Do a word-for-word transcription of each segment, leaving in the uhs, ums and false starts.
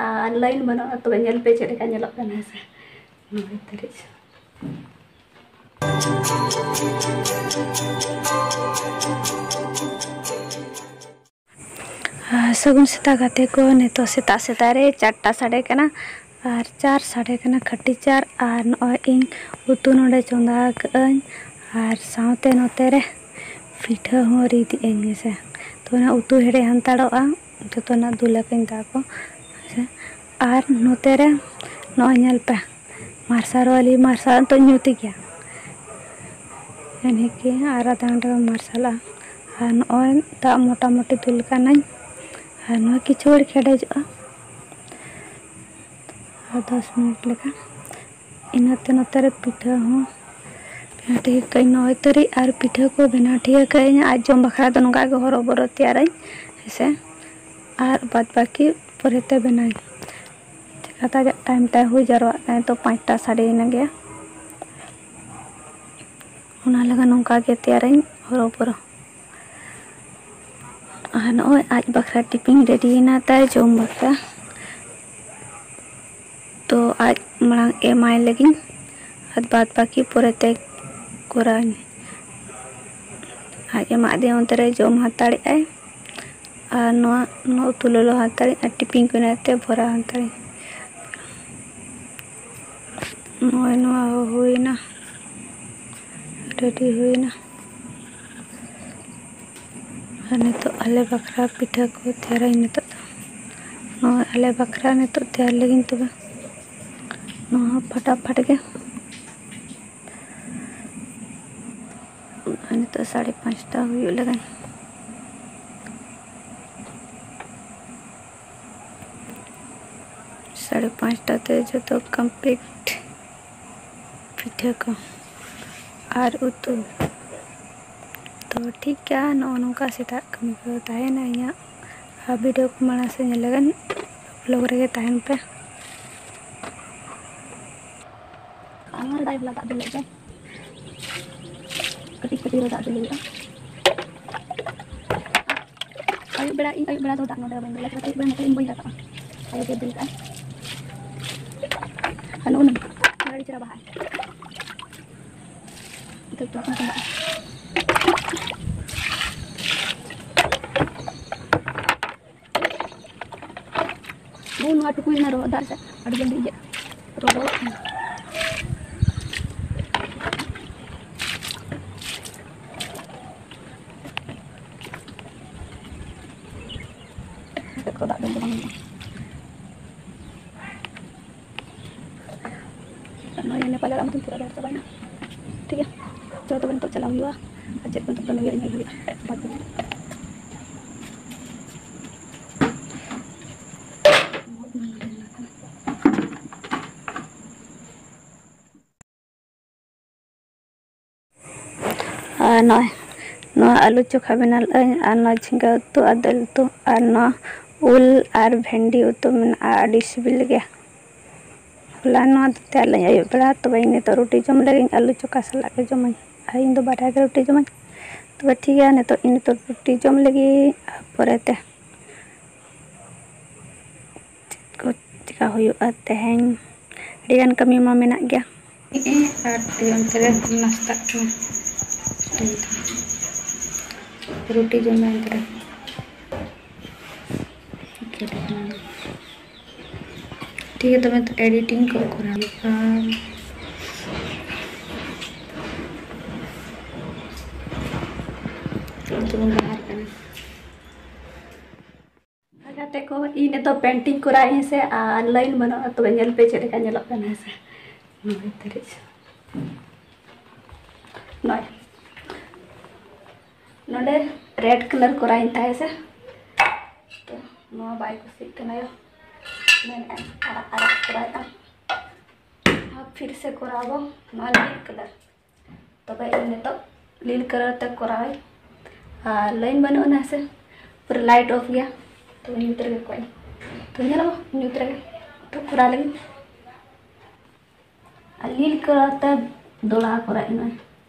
ᱟᱨ line ᱵᱟᱹᱱᱩᱜᱼᱟ᱾ ᱛᱚᱵᱮ ᱧᱮᱞ ᱯᱮ ᱪᱮᱫ ᱞᱮᱠᱟ ᱧᱮᱞᱚᱜ ᱠᱟᱱᱟ, ᱦᱮᱸ ᱥᱮ᱾ ᱱᱚᱜᱼᱚᱭ ᱛᱟᱹᱨᱤᱡ᱾ ᱟᱨ ᱥᱟᱹᱜᱩᱱ ᱥᱮᱛᱟᱜ ᱜᱟᱛᱮ ᱠᱚ, ᱱᱤᱛᱚᱜ ᱥᱮᱛᱟᱜ ᱥᱮᱛᱟᱜ ᱨᱮ ᱪᱟᱨᱴᱟ ᱥᱟᱰᱮ ᱠᱟᱱᱟ ᱟᱨ ᱪᱟᱨ ᱥᱟᱰᱮ ᱠᱟᱱᱟ, ᱠᱷᱟᱹᱴᱤ ᱪᱟᱨ᱾ ᱟᱨ ᱱᱚᱜᱼᱚᱭ ᱤᱧ ᱩᱛᱩ ᱱᱚᱰᱮ ᱪᱚᱸᱫᱟ ᱟᱠᱟᱫᱟᱹᱧ ᱟᱨ ᱥᱟᱶᱛᱮ ᱱᱚᱛᱮ ᱨᱮ ᱯᱤᱴᱷᱟᱹ ᱦᱚᱸ ᱨᱤᱫ ᱮᱫᱟᱹᱧ, ᱦᱮᱸ ᱥᱮ᱾ ᱛᱚ ᱚᱱᱟ ᱩᱛᱩ ᱦᱮᱰᱮᱡ ᱦᱟᱱᱛᱟᱲᱚᱜᱼᱟ, ᱡᱚᱛᱚᱱᱟᱜ ᱫᱩᱞ ᱟᱠᱟᱧ ᱫᱟᱜ ᱠᱚ, ᱦᱮᱸ ᱥᱮ᱾ ᱟᱨ ᱱᱚᱛᱮ ᱨᱮ ᱱᱚᱜᱼᱚᱭ ᱧᱮᱞ ᱯᱮ, ᱢᱟᱨᱥᱟᱞ ᱣᱟᱞᱤ ᱢᱟᱨᱥᱟᱞ ᱫᱚ ᱧᱩᱛ ᱜᱮᱭᱟ, ᱭᱟᱱᱤ ᱠᱤ ᱟᱨ ᱟᱫᱷᱟ ᱜᱷᱚᱱᱴᱟ ᱜᱟᱱ ᱢᱟᱨᱥᱟᱞᱚᱜᱼᱟ᱾ ᱟᱨ ᱱᱚᱜᱼᱚᱭ ᱫᱟᱜ ᱢᱚᱴᱟᱢᱩᱴᱤ ᱫᱩᱞ ᱠᱟᱱᱟᱧ, ᱟᱨ ᱱᱚᱣᱟ ᱠᱤᱪᱷᱩ ᱜᱷᱟᱹᱲᱤᱡ ᱦᱮᱰᱮᱡᱚᱜᱼᱟ, ᱟᱨ ᱫᱚᱥ ᱢᱤᱱᱤᱴ ᱞᱮᱠᱟ᱾ ᱤᱱᱟᱹᱛᱮ ᱱᱚᱛᱮ ᱨᱮ ᱯᱤᱴᱷᱟᱹ ᱦᱚᱸ ᱵᱮᱱᱟᱣ ᱴᱷᱤᱠ ᱠᱟᱜ ᱟᱹᱧ, ᱱᱚᱜᱼᱚᱭ ᱛᱟᱹᱨᱤᱡ᱾ ᱟᱨ ᱯᱤᱴᱷᱟᱹ ᱠᱚ ᱵᱮᱱᱟᱣ ᱴᱷᱤᱠ ᱠᱟᱜ ᱟᱹᱧ, ᱟᱡ ᱡᱚᱢ ᱵᱟᱠᱷᱨᱟ ᱫᱚ ᱱᱚᱝᱠᱟ ᱜᱮ ᱦᱚᱨᱚ ᱵᱚᱨᱚ ᱛᱮᱭᱟᱨᱟᱹᱧ, ᱦᱮᱸ ᱥᱮ᱾ ᱟᱨ ᱵᱟᱫ ᱵᱟᱹᱠᱤ ᱯᱚᱨᱮᱛᱮ ᱵᱮᱱᱟᱣᱟᱹᱧ᱾ ᱪᱤᱠᱟᱹᱛᱮ ᱟᱡᱟᱜ time ᱛᱟᱭ ᱦᱩᱭ ᱡᱟᱨᱣᱟᱜ ᱠᱟᱱᱟ, ᱱᱤᱛᱚᱜ ᱯᱟᱸᱪᱴᱟ ᱥᱟᱰᱮᱭᱮᱱ ᱜᱮᱭᱟ᱾ ᱚᱱᱟ ᱞᱟᱹᱜᱤᱫ ᱱᱚᱝᱠᱟ ᱜᱮ ᱛᱮᱭᱟᱨᱟᱹᱧ ᱦᱚᱨᱚ ᱵᱚᱨᱚ᱾ ᱟᱨ ᱱᱚᱜᱼᱚᱭ ᱟᱡ ᱵᱟᱠᱷᱨᱟ ᱴᱤᱯᱤᱱ ᱨᱮᱰᱤᱭᱮᱱᱟ ᱛᱟᱭ ᱡᱚᱢ ᱵᱟᱠᱷᱨᱟ᱾ ᱛᱚ ᱟᱡ ᱢᱟᱲᱟᱝ ᱮᱢᱟᱭ ᱞᱟᱹᱜᱤᱫ, ᱟᱨ ᱵᱟᱫ ᱵᱟᱹᱠᱤ ᱯᱚᱨᱮᱛᱮ ᱠᱚᱨᱟᱣᱟᱹᱧ᱾ ᱟᱡ ᱮᱢᱟᱫᱮᱭᱟ, ᱚᱱᱛᱮ ᱨᱮ ᱡᱚᱢ ᱦᱟᱛᱟᱲᱮᱜᱼᱟᱭ᱾ ᱟᱨ ᱱᱚᱣᱟ, ᱱᱚᱣᱟ ᱩᱛᱩ ᱞᱚᱞᱚ ᱦᱟᱛᱟᱲᱮᱜᱼᱟ, ᱴᱤᱯᱤᱱ ᱠᱚ ᱱᱟᱛᱮ ᱵᱷᱚᱨᱟᱣ ᱦᱟᱛᱟᱲᱟᱹᱧ᱾ ᱱᱚᱜᱼᱚᱭ ᱱᱚᱣᱟ ᱦᱚᱸ ᱦᱩᱭᱱᱟ, ᱨᱮᱰᱤ ᱦᱩᱭᱱᱟ᱾ ᱟᱨ ᱱᱤᱛᱚᱜ ᱟᱞᱮ ᱵᱟᱠᱷᱨᱟ ᱯᱤᱴᱷᱟᱹ ᱠᱚ ᱛᱮᱭᱟᱨᱟᱹᱧ ᱱᱤᱛᱚᱜ ᱫᱚ᱾ ᱱᱚᱜᱼᱚᱭ ᱟᱞᱮ ᱵᱟᱠᱷᱨᱟ ᱱᱤᱛᱚᱜ ᱛᱮᱭᱟᱨ ᱞᱟᱹᱜᱤᱫ ᱛᱚᱵᱮ᱾ ᱱᱚᱣᱟ ᱦᱚᱸ ᱯᱷᱟᱴᱟᱯᱷᱟᱴ ᱜᱮ᱾ ᱟᱨ ᱱᱤᱛᱚᱜ ᱥᱟᱲᱮ ᱯᱟᱸᱪᱴᱟ ᱦᱩᱭᱩᱜ ᱞᱟᱹᱜᱤᱫ᱾ ᱥᱟᱲᱮ ᱯᱟᱸᱪᱴᱟ ᱛᱮ ᱡᱚᱛᱚ complete, ᱯᱤᱴᱷᱟᱹ ᱠᱚ ᱟᱨ ᱩᱛᱩ᱾ ᱛᱚ ᱴᱷᱤᱠ ᱜᱮᱭᱟ, ᱱᱚᱜᱼᱚ ᱱᱚᱝᱠᱟ ᱥᱮᱛᱟᱜ ᱠᱟᱹᱢᱤ ᱠᱚ ᱛᱟᱦᱮᱱᱟ ᱤᱧᱟᱹᱜ᱾ ᱟᱨ video ᱠᱚ ᱢᱟᱲᱟᱝ ᱥᱮᱫ ᱧᱮᱞ ᱞᱟᱹᱜᱤᱫ vlog ᱨᱮᱜᱮ ᱛᱟᱦᱮᱱ ᱯᱮ᱾ ᱟᱨ ᱱᱚᱣᱟ ᱨᱮ ᱫᱟᱜ ᱫᱩᱞ ᱞᱟᱹᱜᱤᱫ ᱫᱚ ᱠᱟᱹᱴᱤᱡ ᱠᱟᱹᱴᱤᱡ ᱨᱮ ᱫᱟᱜ ᱫᱩᱞ ᱦᱩᱭᱩᱜᱼᱟ᱾ ᱟᱹᱭᱩᱵ ᱵᱮᱲᱟ, ᱤᱧ ᱟᱹᱭᱩᱵ ᱵᱮᱲᱟ ᱫᱚ ᱫᱟᱜ ᱱᱚᱰᱮ ᱵᱟᱹᱧ ᱫᱩᱞᱟ, ᱪᱮᱫᱟᱜ ᱥᱮ ᱟᱹᱭᱩᱵ ᱵᱮᱲᱟ ᱱᱚᱛᱮ ᱤᱧ ᱵᱟᱹᱧ ᱨᱟᱠᱟᱵᱼᱟ᱾ ᱟᱭᱳ ᱜᱮ ᱫᱩᱞ ᱠᱟᱜᱼᱟ᱾ ᱟᱨ ᱱᱚᱜᱼᱚ ᱱᱚᱝᱠᱟ ᱟᱹᱰᱤ ᱪᱮᱦᱨᱟ ᱵᱟᱦᱟᱜᱼᱟ᱾ ᱱᱤᱛᱚᱜ ᱫᱚ ᱵᱟᱝ ᱵᱟᱦᱟᱜᱼᱟ᱾ ᱳ, ᱱᱚᱣᱟ ᱴᱩᱠᱩᱡ ᱨᱮᱱᱟᱜ ᱨᱚᱦᱚᱲ ᱫᱟᱜ ᱥᱮ ᱟᱹᱰᱤ ᱡᱚᱞᱫᱤ ᱤᱭᱟᱹᱜᱼᱟ, ᱨᱚᱦᱚᱲᱚᱜ ᱠᱟᱱᱟ᱾ ᱦᱚᱛᱚᱫ ᱠᱚ ᱫᱟᱜ ᱫᱩᱞ ᱫᱚ ᱵᱟᱝ ᱦᱩᱭᱩᱜᱼᱟ᱾ ᱱᱚᱜᱼᱚᱭ ᱱᱮᱯᱟᱞᱤ ᱟᱲᱟᱜ ᱢᱟᱛᱚ ᱯᱩᱨᱟᱹ ᱨᱚᱦᱚᱲ ᱪᱟᱵᱟᱭᱮᱱᱟ᱾ ᱴᱷᱤᱠ ᱜᱮᱭᱟ, ᱪᱚ ᱛᱚᱵᱮ ᱱᱤᱛᱚᱜ ᱪᱟᱞᱟᱣ ᱦᱩᱭᱩᱜᱼᱟ ᱟᱨ ᱪᱮᱫ ᱠᱚ ᱱᱤᱛᱚᱜ ᱠᱟᱹᱢᱤ ᱦᱩᱭᱩᱜᱼᱟ, ᱧᱮᱞ ᱦᱩᱭᱩᱜᱼᱟ᱾ ᱵᱟᱫᱽ ᱨᱮ᱾ ᱟᱨ ᱱᱚᱜᱼᱚᱭ ᱱᱚᱣᱟ ᱟᱹᱞᱩ ᱪᱚᱠᱷᱟ ᱵᱮᱱᱟᱣ ᱞᱮᱫᱟᱹᱧ, ᱟᱨ ᱱᱚᱣᱟ ᱡᱷᱤᱸᱜᱟᱹ ᱩᱛᱩ ᱟᱨ ᱫᱟᱹᱞ ᱩᱛᱩ, ᱟᱨ ᱱᱚᱣᱟ ᱩᱞ ᱟᱨ ᱵᱷᱮᱱᱰᱤ ᱩᱛᱩ ᱢᱮᱱᱟᱜᱼᱟ, ᱟᱹᱰᱤ ᱥᱤᱵᱤᱞ ᱜᱮᱭᱟ᱾ ᱦᱚᱞᱟ ᱱᱚᱣᱟ ᱫᱚ ᱛᱮᱭᱟᱨ ᱞᱮᱫᱟᱹᱧ ᱟᱹᱭᱩᱵ ᱵᱮᱲᱟ, ᱛᱚᱵᱮ ᱤᱧ ᱱᱤᱛᱚᱜ ᱨᱩᱴᱤ ᱡᱚᱢ ᱞᱟᱹᱜᱤᱫ ᱟᱹᱞᱩ ᱪᱚᱠᱷᱟ ᱥᱟᱞᱟᱜ ᱜᱮ ᱡᱚᱢᱟᱹᱧ, ᱟᱨ ᱤᱧ ᱫᱚ ᱵᱟᱨᱭᱟ ᱜᱮ ᱨᱩᱴᱤ ᱡᱚᱢᱟᱹᱧ᱾ ᱛᱚᱵᱮ ᱴᱷᱤᱠ ᱜᱮᱭᱟ, ᱱᱤᱛᱚᱜ ᱤᱧ ᱱᱤᱛᱚᱜ ᱨᱩᱴᱤ ᱡᱚᱢ ᱞᱟᱹᱜᱤᱫ, ᱟᱨ ᱯᱚᱨᱮᱛᱮ ᱪᱮᱫ ᱠᱚ ᱪᱮᱠᱟ ᱦᱩᱭᱩᱜᱼᱟ ᱛᱮᱦᱮᱧ᱾ ᱟᱹᱰᱤᱜᱟᱱ ᱠᱟᱹᱢᱤ ᱢᱟ ᱢᱮᱱᱟᱜ ᱜᱮᱭᱟ᱾ ᱟᱨ ᱚᱱᱛᱮ ᱨᱮ ᱱᱟᱥᱛᱟᱜ ᱠᱟᱱᱟ, ᱨᱩᱴᱤ ᱡᱚᱢ ᱢᱮ ᱚᱱᱛᱮ ᱨᱮ᱾ ᱴᱷᱤᱠ ᱜᱮᱭᱟ, ᱛᱚᱵᱮ ᱮᱰᱤᱴᱤᱝ ᱠᱚ ᱠᱚᱨᱟᱣ ᱞᱮᱠᱷᱟᱱ ᱡᱮᱢᱚᱱ ᱵᱟᱦᱟᱨ ᱠᱟᱱᱟ᱾ ᱜᱟᱛᱮ ᱠᱚ, ᱤᱧ ᱱᱤᱛᱚᱜ ᱯᱮᱱᱴᱤᱝ ᱠᱚᱨᱟᱣ ᱤᱧ ᱥᱮ, ᱟᱨ ᱞᱟᱭᱤᱱ ᱵᱟᱹᱱᱩᱜᱼᱟ, ᱛᱚᱵᱮ ᱧᱮᱞ ᱯᱮ ᱪᱮᱫ ᱞᱮᱠᱟ ᱧᱮᱞᱚᱜ ᱠᱟᱱᱟ ᱦᱮᱸ ᱥᱮ᱾ ᱱᱚᱜᱼᱚᱭ ᱛᱟᱹᱨᱤᱡ᱾ ᱱᱚᱜᱼᱚᱭ ᱱᱚᱰᱮ ᱨᱮᱰ ᱠᱟᱞᱟᱨ ᱠᱚᱨᱟᱣ ᱤᱧ ᱛᱟᱦᱮᱸ ᱥᱮ, ᱛᱚ ᱱᱚᱣᱟ ᱵᱟᱭ ᱠᱩᱥᱤᱜ ᱠᱟᱱᱟ ᱭᱚ, ᱢᱮᱱᱮᱫᱼᱟᱭ ᱟᱨᱟᱜ ᱟᱨᱟᱜ ᱠᱚᱨᱟᱣᱮᱫᱼᱟ᱾ ᱟᱨ ᱯᱷᱤᱨ ᱥᱮ ᱠᱚᱨᱟᱣ ᱵᱚ ᱱᱚᱣᱟ ᱞᱤᱞ ᱠᱟᱞᱟᱨ᱾ ᱛᱚᱵᱮ ᱤᱧ ᱱᱤᱛᱚᱜ ᱞᱤᱞ ᱠᱟᱞᱟᱨ ᱛᱮ ᱠᱚᱨᱟᱣᱟᱹᱧ᱾ ᱟᱨ ᱞᱟᱭᱤᱱ ᱵᱟᱹᱱᱩᱜᱼᱟ ᱦᱮᱸ ᱥᱮ, ᱯᱩᱨᱟᱹ ᱞᱟᱭᱤᱴ ᱚᱯᱷ ᱜᱮᱭᱟ᱾ ᱛᱚ ᱧᱩᱛ ᱨᱮᱜᱮ ᱠᱚᱭ, ᱛᱚ ᱧᱮᱞᱚᱜᱼᱟ ᱧᱩᱛ ᱨᱮᱜᱮ᱾ ᱛᱚ ᱠᱚᱨᱟᱣ ᱞᱟᱹᱜᱤᱫ ᱟᱨ ᱞᱤᱞ ᱠᱟᱞᱟᱨ ᱛᱮ ᱫᱚᱲᱦᱟ ᱠᱚᱨᱟᱣ ᱤᱧ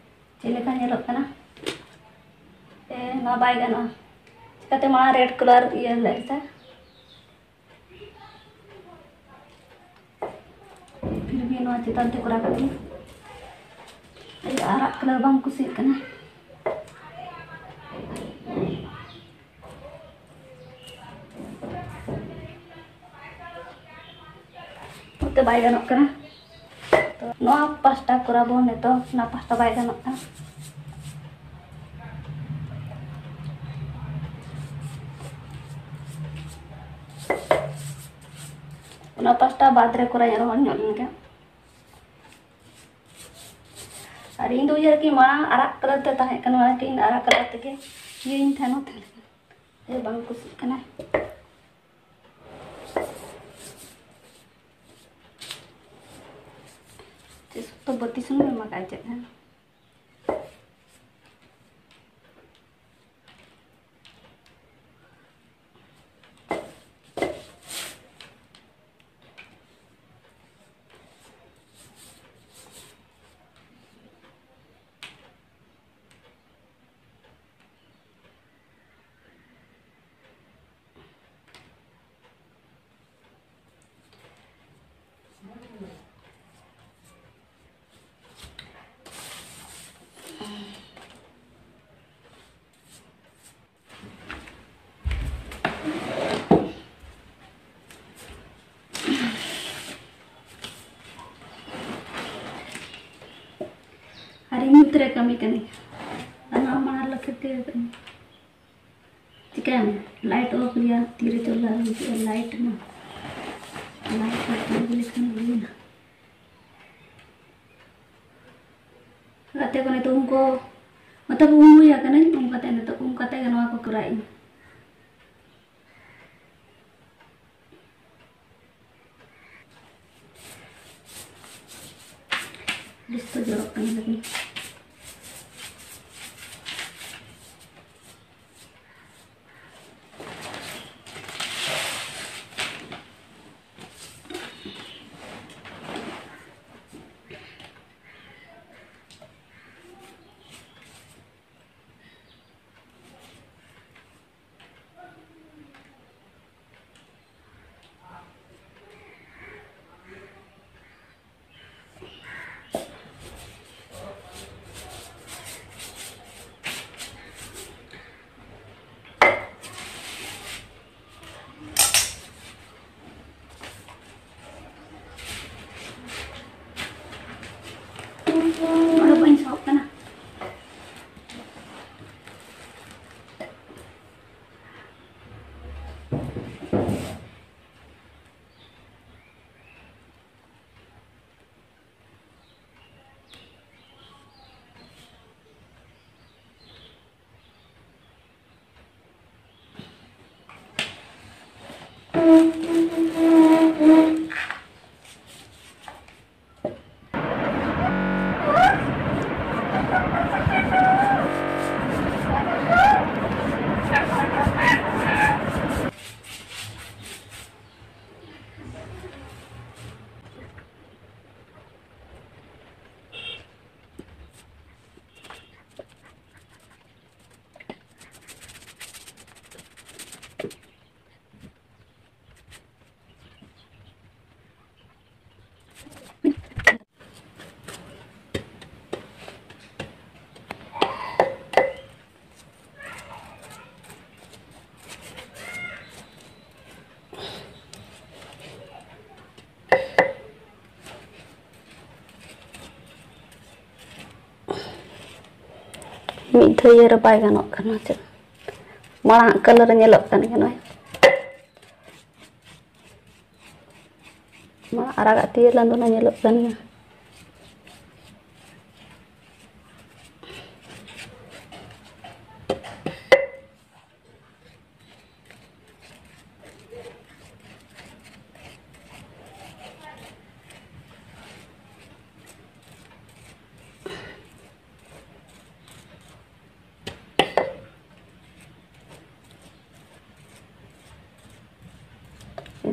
ᱪᱮᱫ ᱞᱮᱠᱟ ᱧᱮᱞᱚᱜ ᱠᱟᱱᱟ᱾ ᱮ, ᱱᱚᱣᱟ ᱵᱟᱭ ᱜᱟᱱᱚᱜᱼᱟ, ᱪᱤᱠᱟᱹᱛᱮ ᱢᱟ ᱨᱮᱰ ᱠᱟᱞᱟᱨ ᱤᱭᱟᱹ ᱞᱮᱫ ᱥᱮ᱾ ᱯᱷᱤᱨ ᱵᱷᱤ ᱱᱚᱣᱟ ᱪᱮᱛᱟᱱ ᱛᱮ ᱠᱚᱨᱟᱣ ᱠᱟᱛᱮ ᱟᱨᱟᱜ ᱠᱟᱞᱟᱨ ᱵᱟᱝ ᱠᱩᱥᱤᱜ ᱠᱟᱱᱟ᱾ ᱱᱚᱛᱮ ᱵᱟᱭ ᱜᱟᱱᱚᱜ ᱠᱟᱱᱟ᱾ ᱛᱚ ᱱᱚᱣᱟ ᱯᱟᱥᱴᱟ ᱠᱚᱨᱟᱣ ᱵᱚᱱ ᱱᱤᱛᱚᱜ, ᱚᱱᱟ ᱯᱟᱥᱴᱟ ᱵᱟᱭ ᱜᱟᱱᱚᱜ ᱠᱟᱱᱟ᱾ ᱚᱱᱟ ᱯᱟᱥᱴᱟ ᱵᱟᱫᱽ ᱨᱮ ᱠᱚᱨᱟᱣ ᱨᱚᱦᱚᱲ ᱧᱚᱜ ᱞᱮᱱ ᱜᱮ᱾ ᱟᱨ ᱤᱧ ᱫᱚ ᱩᱭᱦᱟᱹᱨ ᱠᱤ ᱢᱟᱲᱟᱝ ᱟᱨᱟᱜ ᱠᱟᱞᱟᱨ ᱛᱮ ᱛᱟᱦᱮᱸ ᱠᱟᱱᱟ, ᱚᱱᱟ ᱠᱤ ᱤᱧ ᱟᱨᱟᱜ ᱠᱟᱞᱟᱨ ᱛᱮᱜᱮ ᱤᱭᱟᱹᱧ ᱛᱟᱦᱮᱱᱟ, ᱛᱟᱦᱮᱸ ᱞᱮᱱᱟ᱾ ᱮ, ᱵᱟᱝ ᱠᱩᱥᱤᱜ ᱠᱟᱱᱟ᱾ ᱪᱮᱫ ᱥᱚᱠᱛᱚ ᱵᱟᱹᱛᱤ ᱥᱩᱱᱩᱢ ᱮᱢ ᱟᱠᱟᱫᱼᱟ ᱪᱮᱫ ᱦᱮᱸ? ᱟᱨ ᱤᱧ ᱧᱩᱛ ᱨᱮ ᱠᱟᱹᱢᱤ ᱠᱟᱹᱱᱟᱹᱧ᱾ ᱟᱨ ᱱᱚᱣᱟ ᱢᱟᱲᱟᱝ ᱞᱮᱠᱟ ᱜᱮ ᱠᱟᱹᱢᱤ᱾ ᱪᱤᱠᱟᱹᱭᱟᱢ? ᱞᱟᱭᱤᱴ ᱚᱯᱷ ᱨᱮᱭᱟᱜ ᱛᱤᱨᱮ ᱪᱚᱞᱟ ᱦᱤᱡᱩᱜᱼᱟ ᱞᱟᱭᱤᱴ ᱢᱟ᱾ ᱞᱟᱭᱤᱴ ᱚᱯᱷ ᱞᱮᱠᱷᱟᱱ ᱦᱩᱭᱱᱟ᱾ ᱜᱟᱛᱮ ᱠᱚ ᱱᱤᱛᱚᱜ ᱩᱱᱠᱩ ᱢᱚᱛᱞᱚᱵ ᱩᱢᱩᱭ ᱟᱠᱟᱱᱟᱹᱧ, ᱩᱢ ᱠᱟᱛᱮ ᱱᱤᱛᱚᱜ ᱩᱢ ᱠᱟᱛᱮ ᱜᱮ ᱱᱚᱣᱟ ᱠᱚ ᱠᱚᱨᱟᱣᱮᱫ ᱟᱹᱧ᱾ ᱵᱮᱥ ᱛᱚ ᱡᱚᱨᱚᱜ ᱠᱟᱱᱟ ᱞᱟᱹᱜᱤᱫ᱾ ᱢᱤᱫ ᱫᱷᱟᱹᱣ ᱤᱭᱟᱹ ᱨᱮ ᱵᱟᱭ ᱜᱟᱱᱚᱜ ᱠᱟᱱᱟ, ᱪᱮᱫ ᱢᱟᱲᱟᱝ ᱟᱜ colour ᱧᱮᱞᱚᱜ ᱠᱟᱱ ᱜᱮᱭᱟ ᱱᱚᱜᱼᱚᱭ᱾ ᱢᱟ ᱟᱨᱟᱜᱟᱜ ᱛᱮ ᱞᱟᱸᱫᱩᱱᱟ ᱧᱮᱞᱚᱜ ᱠᱟᱱ ᱜᱮᱭᱟ᱾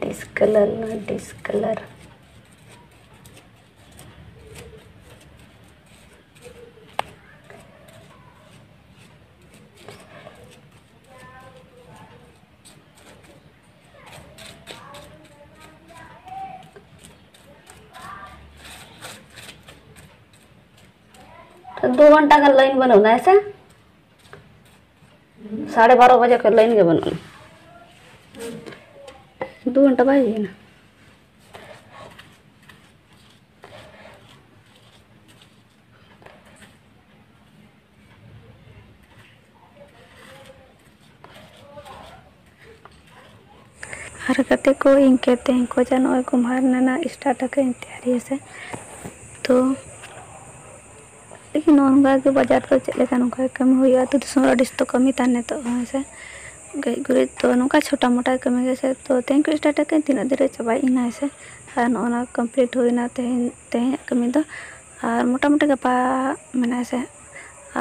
This colour, no, this colour. ᱫᱩ ᱜᱷᱚᱱᱴᱟ ᱜᱟᱱ line ᱵᱟᱹᱱᱩᱜᱼᱟ, ᱦᱮᱸ ᱥᱮ? ᱥᱟᱲᱮ ᱵᱟᱨᱚ ᱵᱟᱡᱮ ᱠᱷᱚᱱ line ᱜᱮ ᱵᱟᱹᱱᱩᱜᱼᱟ᱾ ᱫᱩ ᱜᱷᱚᱱᱴᱟ ᱵᱟᱭ ᱦᱩᱭ ᱮᱱᱟ᱾ ᱟᱨ ᱜᱟᱛᱮ ᱠᱚ, ᱤᱧ ᱠᱮᱛᱮᱧ ᱠᱚ ᱡᱟ ᱱᱚᱜᱼᱚᱭ ᱠᱩᱢᱵᱷᱟᱨ ᱨᱮᱱᱟᱜ start ᱟᱠᱟᱫ ᱟᱹᱧ ᱛᱮᱭᱟᱨᱤ ᱦᱮᱸ ᱥᱮ᱾ ᱛᱚ ᱞᱮᱠᱤᱱ ᱱᱚᱜᱼᱚ ᱱᱚᱝᱠᱟ ᱜᱮ ᱵᱟᱡᱟᱨ ᱫᱚ ᱪᱮᱫ ᱞᱮᱠᱟ ᱱᱚᱝᱠᱟ ᱜᱮ ᱠᱟᱹᱢᱤ ᱦᱩᱭᱩᱜᱼᱟ᱾ ᱟᱹᱛᱩ ᱫᱤᱥᱚᱢ ᱨᱮ ᱟᱹᱰᱤ ᱥᱚᱠᱛᱚ ᱠᱟᱹᱢᱤ ᱛᱟᱦᱮᱱ ᱱᱤᱛᱚᱜ ᱦᱚᱸ ᱦᱮᱸ ᱥᱮ᱾ ᱜᱮᱡ ᱜᱩᱨᱤᱡ ᱫᱚ ᱱᱚᱝᱠᱟ ᱪᱷᱳᱴᱟ ᱢᱳᱴᱟ ᱠᱟᱹᱢᱤ ᱜᱮ ᱥᱮ᱾ ᱛᱚ ᱛᱮᱦᱮᱧ ᱠᱷᱚᱱ start ᱟᱠᱟᱫᱟᱹᱧ, ᱛᱤᱱᱟᱹᱜ ᱫᱤᱱ ᱨᱮ ᱪᱟᱵᱟᱭ ᱤᱧ ᱦᱟᱸᱜ ᱥᱮ᱾ ᱟᱨ ᱱᱚᱜᱼᱚ ᱱᱟ complete ᱦᱩᱭᱱᱟ ᱛᱮᱦᱮᱧ, ᱛᱮᱦᱮᱧᱟᱜ ᱠᱟᱹᱢᱤ ᱫᱚ᱾ ᱟᱨ ᱢᱚᱴᱟᱢᱩᱴᱤ ᱜᱟᱯᱟ ᱢᱮᱱᱟᱜᱼᱟ ᱥᱮ᱾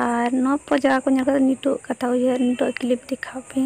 ᱟᱨ ᱱᱚᱣᱟ ᱯᱚᱨ ᱡᱟᱭᱜᱟ ᱠᱚ ᱧᱮᱞ ᱠᱟᱛᱮ ᱱᱤᱛᱚᱜ ᱠᱟᱛᱷᱟ ᱩᱭᱦᱟᱹᱨ, ᱱᱤᱛᱚᱜ clip ᱫᱮᱠᱷᱟᱣ ᱯᱮ᱾